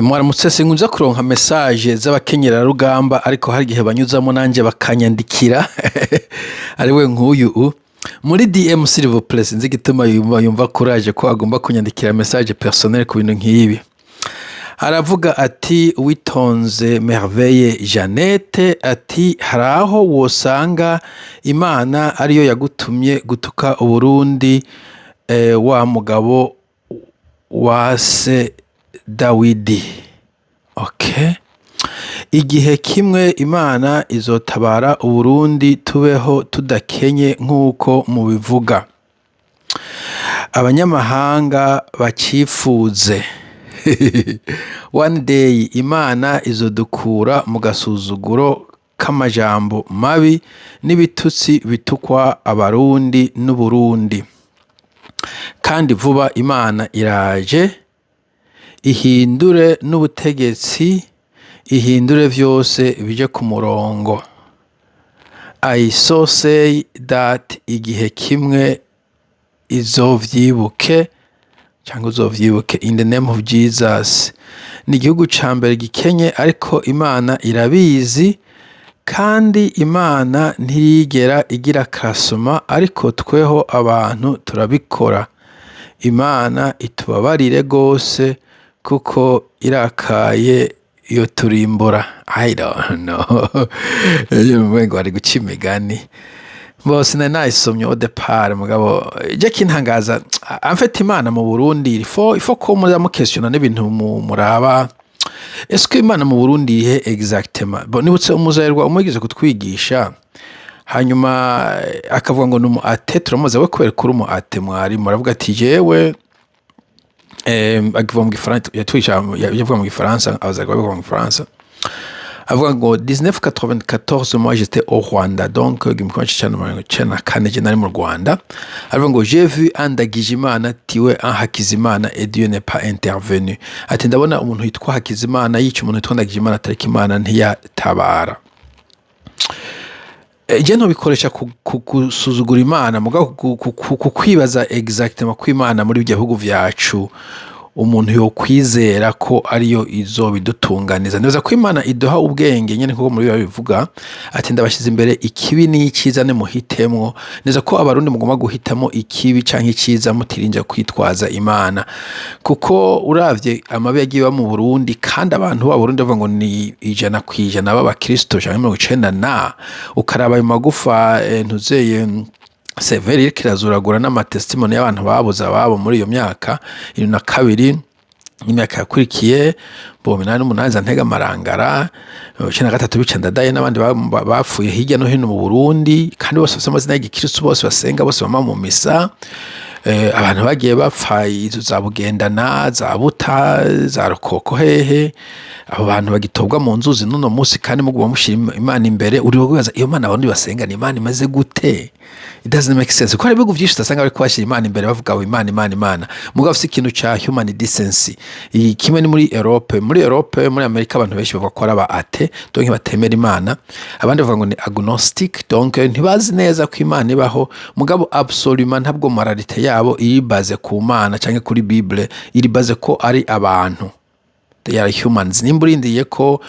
Mwaramutse. Sinkunze kuronka message z'abakenyerarugamba, ariko hari igihe banyuzamo nanje bakanyandikira, ariwe nk'uyu muri DM, s'il vous plaît. Sinzi igituma yumva courage ko agomba kunyandikira message personnel ku bintu nk'ibi. Aravuga ati: "Uwitonze Merveille Jeannette", ati: "Hari aho wosanga Imana ariyo yagutumye gutuka Uburundi, wa mugabo wase Dawidi." Okay. "Igihe kimwe Imana izotabara Uburundi, tubeho tudakenye nk'uko mubivuga, abanyamahanga bacifuze. One day Imana izodukura mu gasuzuguro k'amajambo mabi n'ibitutsi bitukwa Abarundi n'Uburundi. Kandi vuba Imana iraje ihindure n'ubutegetsi, ihindure vyose bije ku murongo. I so say that igihe kimwe izovyibuke cyangwa uzovyibuke, in the name of Jesus. Ni igihugu ca mbere gikenye, ariko Imana irabizi, kandi Imana ntirigera igira classement, ariko tweho abantu turabikora. Imana itubabarire gose, kuko irakaye iyo turimbura." I don't know, ngo ari guca imigani bose. Nari nayisomye au départ, mugabo je kintangaza, en fait, Imana mu Burundi, il faut ko muza mukestiona n'ibintu muraba. Est-ce que Imana mu Burundi ihe exactement? Bon, nibutse umuzayirwa umwigeze kutwigisha, hanyuma akavuga ngo ni umu athée. Turamuzi we kubera kuri umu athée mwarimu, aravuga ati: "Jewe", avuga mu Gifaransa, yatwigisha yavuga mu Gifaransa, abazaga bavuga mu Gifaransa, avuga ngo: "1994, moi j'étais au Rwanda", donc 1994 je nari mu Rwanda. Avuga ngo: "J'ai vu un Ndagijimana tuer un Hakizimana et Dieu n'est pas intervenu." Ati: "Ndabona umuntu yitwa Hakizimana yica umuntu witwa Ndagijimana, atariko Imana ntiyatabara." Je ntubikoresha gusuzugura Imana, mugabo ku kwibaza exactement ko Imana muri ibyo bihugu vyacu umuntu yokwizera ko ariyo izobidutunganiza. Nibaza ko Imana iduha ubwenge nyene, kuko muri bibiliya bivuga ati: "Ndabashize imbere ikibi n'icyiza, nimuhitemwo." Neza ko Abarundi mugomba guhitamo ikibi canke iciza, mutirinja kwitwaza Imana, kuko uravye amabi yagiye aba mu Burundi, kandi abantu b'Abarundi bavuga ngo ni 100% b'abakristo canke 90 na, ukaraba ayo magufa, ntuzeye severi iriko irazuragura n'amatestimony y'abantu babuze ababo muri iyo myaka 72 n'imyaka yakurikiye, bo 88 za Ntega, Marangara, 93 bica Ndadaye, n'abandi bapfuye hirya no hino mu Burundi, kandi bose bafise amazina y'igikristo, bose basenga, bose bama mu misa. Abantu bagiye bapfa izo za Bugendana, za Buta, za Rukoko, hehe, abo bantu bagitobwa mu nzuzi n'uno munsi, kandi muguma mushira Imana imbere. Uri wibaza iyo Mana abarundi basenga ni Imana imeze gute? It doesn't make sense, kuko hari ibihugu vyinshi utasanga bariko bashira Imana imbere, bavuga ngo Imana, Imana, Imana, mugabo bafise ikintu ca human decency. Iyi kimwe ni muri Europe, muri Amerika abantu benshi bavuga ko ari aba athée, donc batemera Imana. Abandi bavuga ngo ni agnostic, donc ntibazi neza ko Imana ibaho, mugabo absolument ntabwo moralité yabo iri basée ku Mana canke kuri Bible, iri basée ko ari abantu, they are humans. Nimba urindiye ko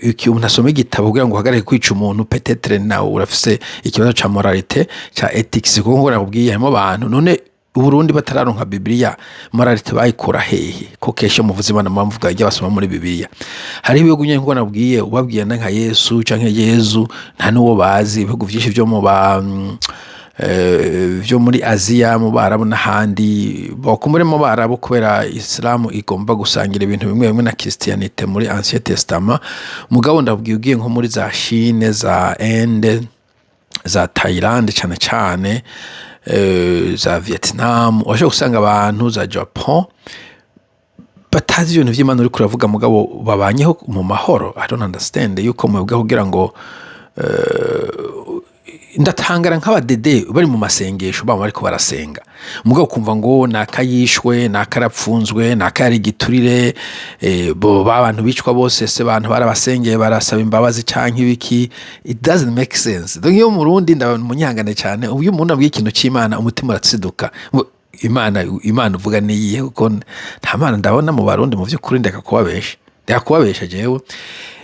iki umuntu asoma igitabo kugira ngo uhagarike kwica umuntu, peut-être nawe urafise ikibazo ca moralité, ca ethics, kuko nkuko nakubwiye, harimo abantu. None Uburundi batararonka Bibiliya, moralité bayikura hehe? Ko kesha muvuze Imana muvuga ibyo basoma muri Bibiliya. Hari ibihugu nyene, nkuko nabwiye, ubabwiye nka Yesu canke Yezu nta n'uwo bazi. Ibihugu vyinshi vyo mu ba vyo muri Aziya, mu Barabu n'ahandi, bokumbure mu Barabu, kubera Isilamu igomba gusangira ibintu bimwe bimwe na Christianité muri Ancien Testament. Mugabo ndabwiye, ugiye nko muri za Chine, za Inde, za Thailand cane cane, za Vietnam, washobora gusanga abantu za Japan batazi ibintu vy'Imana uriko uravuga, mugabo babanyeho mu mahoro. I don't understand yuko mwebwe kugira ngo ndatangara nk'abadede bari mu masengesho, baba bariko barasenga, mugabo kumva ngo nakayishwe, nakarapfunzwe, nakayari igiturire, bo ba bantu bicwa bose se bantu barabasengeye, barasaba imbabazi canke ibiki? It doesn't make sense. Donc iyo mu Burundi, ndabona umunyangane cyane, ubu iyo umuntu abwiye ikintu c'Imana umutima uratsiduka. Imana uvuga niyihe? Kuko nta Mana ndabona mu Barundi mu vy'ukuri. Ndeka kubabesha, ndeka kubabesha jewe.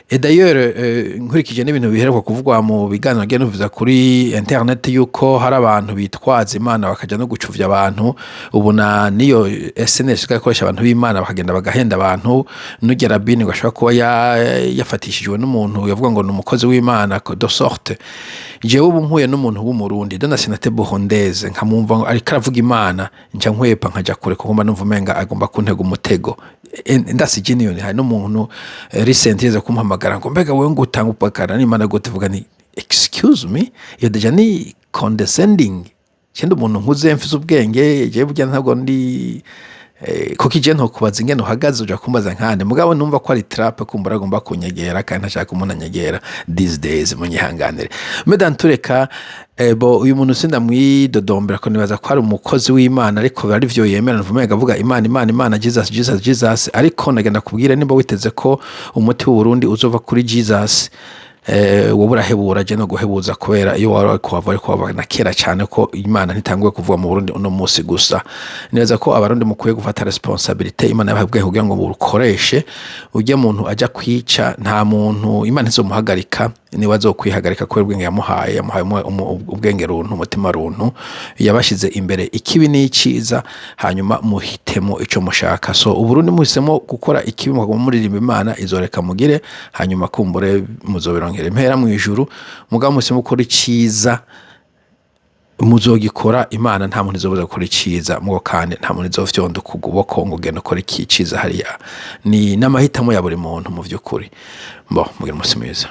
Et d'ailleurs, nkurikije n'ibintu biheruka kuvugwa mu biganiro nagiye numviza kuri internet, yuko hari abantu bitwaza Imana bakaja no gucuvya abantu. Ubu na niyo SNS ikoresha abantu b'Imana, bakagenda bagahenda abantu. N'urya rabini ngo ashobora kuba yafatishijwe n'umuntu yavuga ngo ni umukozi w'Imana de sorte. Jewe ubu mpuye n'umuntu w'Umurundi de nationalité burundaise, nkamwumva ngo ariko aravuga Imana, nca nkwepa, nkaja kure, kuko mba numva umenga agomba kuntega umutego. Ndasi genuine. Hari n'umuntu recent yeze kumpamagara ngo: "Mbega wewe ngo utanga upakana n'Imana gute?" Vuga ni: "Excuse me, iyo déjà ni condescending." Cyenda umuntu nkuze, mfise ubwenge, jewe burya ntabwo ndi kuko ije ntokubaza ingene uhagaze, uja kumbaza nkande. Mugabo numva ko ari trap, kumbura agomba kunyegera, kandi ntashaka umuntu anyegera these days, munyihanganire. Medan tureka bo uyu muntu sindamwidodombera ko nibaza ko ari umukozi w'Imana, ariko ari vyo yemera. Nvumenga avuga Imana, Imana, Imana, Jesus, Jesus, Jesus. Ariko nagenda kubwira, nimba witeze ko umuti w'Uburundi uzova kuri Jesus, wowe urahebura, je no guhebuza, kubera iyo wari kuhava ariko wava na kera cyane, ko Imana ntitanguye kuvuga mu Burundi uno munsi gusa. Neza ko Abarundi mukwiye gufata responsabilité. Imana yabahaye ubwenge kugira ngo burukoreshe. Ujya muntu aja kwica, nta muntu Imana izomuhagarika, niwe azokwihagarika, kubera ubwenge yamuhaye. Yamuhaye ubwenge runtu, umutima runtu. Yabashize imbere ikibi n'iciza, hanyuma muhitemo ico mushaka. So Uburundi muhisemo gukora ikibi, mukaguma muririmba Imana, izoreka mugire, hanyuma kumbure muzobironkera impera mu ijuru. Mugabo muhisemo gukora iciza, muzogikora. Imana nta muntu izobuza gukora iciza, mugo kandi nta muntu izofyonda ukuboko ngo genda ukore iki ciza hariya. Ni n'amahitamo ya buri muntu mu vy'ukuri. Bo mugira umusi mwiza.